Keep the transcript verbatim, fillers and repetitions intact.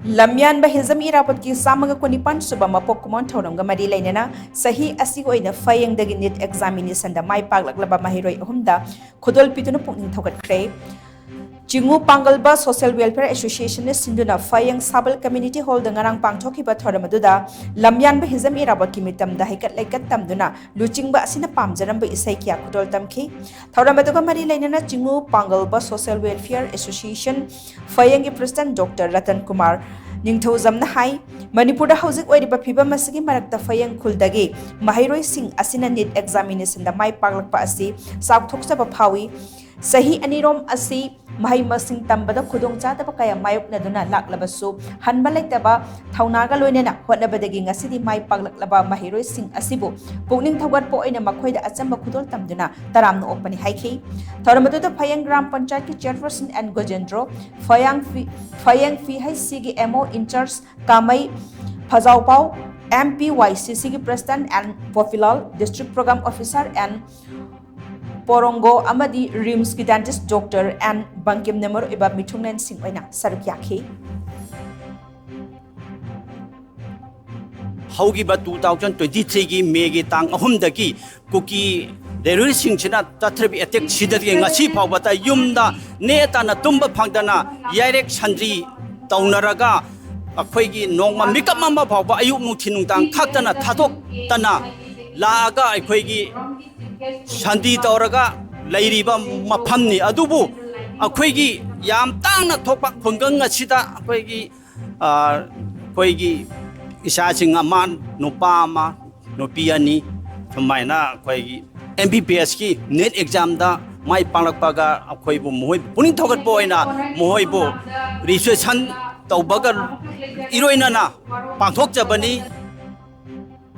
ꯂꯝꯌꯥꯟꯕ ꯍꯤꯖꯝ ꯏꯔꯥꯕꯣꯠꯀꯤ ꯆꯥꯝꯃꯒ ꯀꯨꯟꯅꯤꯄꯥꯟ ꯁꯨꯕ ꯃꯄꯣꯛ ꯀꯨꯝꯑꯣꯟ ꯊꯧꯔꯝꯒ ꯃꯔꯤ ꯂꯩꯅꯅ ꯆꯍꯤ ꯑꯁꯤꯒꯤ ꯑꯣꯏꯅ ꯐꯌꯦꯡꯗꯒꯤ ꯅꯤꯠ ꯑꯦꯛꯖꯥꯃꯤꯅꯦꯁꯟꯗ ꯃꯥꯏ ꯄꯥꯛꯂꯛꯂꯕ ꯃꯍꯩꯔꯣꯏ ꯑꯍꯨꯝꯗ ꯈꯨꯗꯣꯜ ꯄꯤꯗꯨꯅ ꯄꯨꯛꯅꯤꯡ ꯊꯧꯒꯠꯈ꯭ꯔꯦ꯫ ꯆꯤꯡꯉꯨ ꯄꯥꯡꯒꯜꯕ ꯁꯣꯁꯤꯌꯦꯜ ꯋꯦꯜꯐꯤꯌꯔ ꯑꯦꯁꯣꯁꯤꯌꯦꯁꯟꯅ ꯁꯤꯟꯗꯨꯅ ꯐꯌꯦꯡ ꯁꯥꯕꯜ ꯀꯝꯃ꯭ꯌꯨꯅꯤꯇꯤ ꯍꯣꯜꯗ ꯉꯔꯥꯡ ꯄꯥꯡꯊꯣꯛꯈꯤꯕ ꯊꯧꯔꯝ ꯑꯗꯨꯗ ꯂꯝꯌꯥꯟꯕ ꯍꯤꯖꯝ ꯏꯔꯥꯕꯣꯠꯀꯤ ꯃꯤꯇꯝꯗ ꯍꯩꯀꯠ ꯂꯩꯀꯠ ꯇꯝꯗꯨꯅ ꯂꯨꯆꯤꯡꯕ ꯑꯁꯤꯅ ꯄꯥꯝꯖꯔꯝꯕ ꯏꯁꯩ ꯀꯌꯥ ꯈꯨꯗꯣꯜ ꯇꯝꯈꯤ꯫ ꯊꯧꯔꯝ ꯑꯗꯨꯒ ꯃꯔꯤ ꯂꯩꯅꯅ ꯆꯤꯡꯉꯨ ꯄꯥꯡꯒꯜꯕ ꯁꯣꯁꯤꯌꯦꯜ ꯋꯦꯜꯐꯤꯌꯔ ꯑꯦꯁꯣꯁꯤꯌꯦꯁꯟ ꯐꯌꯦꯡꯒꯤ ꯄ꯭ꯔꯦꯁꯤꯗꯦꯟꯠ ꯗꯣꯛꯇꯔ ꯔꯇꯟ ꯀꯨꯃꯥꯔ ꯅꯤꯡꯊꯧꯖꯝꯅ ꯍꯥꯏ, ꯃꯅꯤꯄꯨꯔꯗ ꯍꯧꯖꯤꯛ ꯑꯣꯏꯔꯤꯕ ꯐꯤꯕꯝ ꯑꯁꯤꯒꯤ ꯃꯔꯛꯇ ꯐꯌꯦꯡ ꯈꯨꯜꯗꯒꯤ ꯃꯍꯩꯔꯣꯏꯁꯤꯡ ꯑꯁꯤꯅ ꯅꯤꯠ ꯑꯦꯛꯖꯥꯃꯤꯅꯦꯁꯟꯗ ꯃꯥꯏ ꯄꯥꯛꯂꯛꯄ ꯑꯁꯤ ꯆꯥꯎꯊꯣꯛꯆꯕ ꯐꯥꯎꯏ꯫ ꯆꯍꯤ ꯑꯅꯤꯔꯣꯝ ꯑꯁꯤ ꯃꯍꯩ ꯃꯁꯤꯡ ꯇꯝꯕꯗ ꯈꯨꯗꯣꯡꯆꯥꯗꯕ ꯀꯌꯥ ꯃꯥꯌꯣꯛꯅꯗꯨꯅ ꯂꯥꯛꯂꯕꯁꯨ, ꯍꯟꯕ ꯂꯩꯇꯕ ꯊꯧꯅꯥꯒ ꯂꯣꯏꯅꯅ ꯍꯣꯠꯅꯕꯗꯒꯤ ꯉꯁꯤꯗꯤ ꯃꯥꯏ ꯄꯥꯛꯂꯛꯂꯕ ꯃꯍꯩꯔꯣꯏꯁꯤꯡ ꯑꯁꯤꯕꯨ ꯄꯨꯛꯅꯤꯡ ꯊꯧꯒꯠꯄ ꯑꯣꯏꯅ ꯃꯈꯣꯏꯗ ꯑꯆꯝꯕ ꯈꯨꯗꯣꯜ ꯇꯝꯗꯨꯅ ꯇꯔꯥꯝꯅ ꯑꯣꯛꯄꯅꯤ ꯍꯥꯏꯈꯤ꯫ ꯊꯧꯔꯝ ꯑꯗꯨꯗ ꯐꯌꯦꯡ ꯒ꯭ꯔꯥꯝ ꯄꯟꯆꯥꯌꯠꯀꯤ ꯆꯦꯌꯔꯄꯔꯁꯟ ꯑꯦꯟ ꯒꯣꯖꯦꯟꯗ꯭ꯔꯣ, ꯐꯌꯥꯡ ꯐꯤ-, ꯐꯌꯦꯡ ꯐꯤ ꯍꯩꯁ ꯁꯤꯒꯤ M O in-charge ꯀꯥꯃꯩ ꯐꯖꯥꯎꯄꯥꯎ, M P Y C ꯁꯤꯒꯤ president N Popilal, district program officer N Porongo ꯑꯃꯗꯤ ꯔꯤꯝꯁꯀꯤ ꯗꯦꯟꯇꯤꯁ ꯗꯣꯛꯇꯔ ꯑꯦꯟ ꯕꯪꯀꯤꯝꯅ ꯃꯔꯨꯑꯣꯏꯕ ꯃꯤꯊꯨꯡꯂꯦꯟꯁꯤꯡ ꯑꯣꯏꯅ ꯁꯔꯨꯛ ꯌꯥꯈꯤ꯫ ꯍꯧꯈꯤꯕ two thousand twenty threeꯒꯤ ꯃꯦꯒꯤ ꯇꯥꯡ ꯑꯍꯨꯝꯗꯒꯤ ꯀꯨꯀꯤ ꯇꯦꯔꯣꯔꯤꯁꯁꯤꯡꯁꯤꯅ ꯆꯠꯊꯔꯤꯕ ꯑꯦꯇꯦꯛ ꯁꯤꯗꯒꯤ ꯉꯁꯤ ꯐꯥꯎꯕꯗ ꯌꯨꯝꯗ ꯅꯦ ꯇꯥꯅ ꯇꯨꯝꯕ ꯐꯪꯗꯅ ꯌꯥꯏꯔꯦꯛ ꯁꯟꯗ꯭ꯔꯤ ꯇꯧꯅꯔꯒ ꯑꯩꯈꯣꯏꯒꯤ ꯅꯣꯡꯃ ꯃꯤꯀꯞ ꯑꯃ ꯐꯥꯎꯕ ꯑꯌꯨꯛ ꯅꯨꯡꯊꯤꯜ ꯅꯨꯡꯗꯥꯡ ꯈꯥꯛꯇꯅ ꯊꯥꯗꯣꯛꯇꯅ ꯂꯥꯛꯑꯒ ꯑꯩꯈꯣꯏꯒꯤ ꯁꯟꯗꯤ ꯇꯧꯔꯒ ꯂꯩꯔꯤꯕ ꯃꯐꯝꯅꯤ꯫ ꯑꯗꯨꯕꯨ ꯑꯩꯈꯣꯏꯒꯤ ꯌꯥꯝ ꯇꯥꯡꯅ ꯊꯣꯛꯄ ꯈꯨꯡꯒꯪ ꯑꯁꯤꯗ ꯑꯩꯈꯣꯏꯒꯤ ꯑꯩꯈꯣꯏꯒꯤ ꯏꯆꯥꯁꯤꯡ ꯑꯃ, ꯅꯨꯄꯥ ꯑꯃ, ꯅꯨꯄꯤ ꯑꯅꯤ, ꯁꯨꯃꯥꯏꯅ ꯑꯩꯈꯣꯏꯒꯤ ꯑꯦꯝ ꯕꯤ ꯕꯤ ꯑꯦꯁꯀꯤ ꯅꯦꯠ ꯑꯦꯛꯖꯥꯝꯗ ꯃꯥꯏ ꯄꯥꯛꯂꯛꯄꯒ ꯑꯩꯈꯣꯏꯕꯨ ꯃꯈꯣꯏ ꯄꯨꯛꯅꯤꯡ ꯊꯧꯒꯠꯄ ꯑꯣꯏꯅ ꯃꯈꯣꯏꯕꯨ ꯔꯤꯖꯤꯁꯇ꯭ꯔꯦꯁꯟ ꯇꯧꯕꯒ ꯏꯔꯣꯏꯅꯅ ꯄꯥꯡꯊꯣꯛꯆꯕꯅꯤ꯫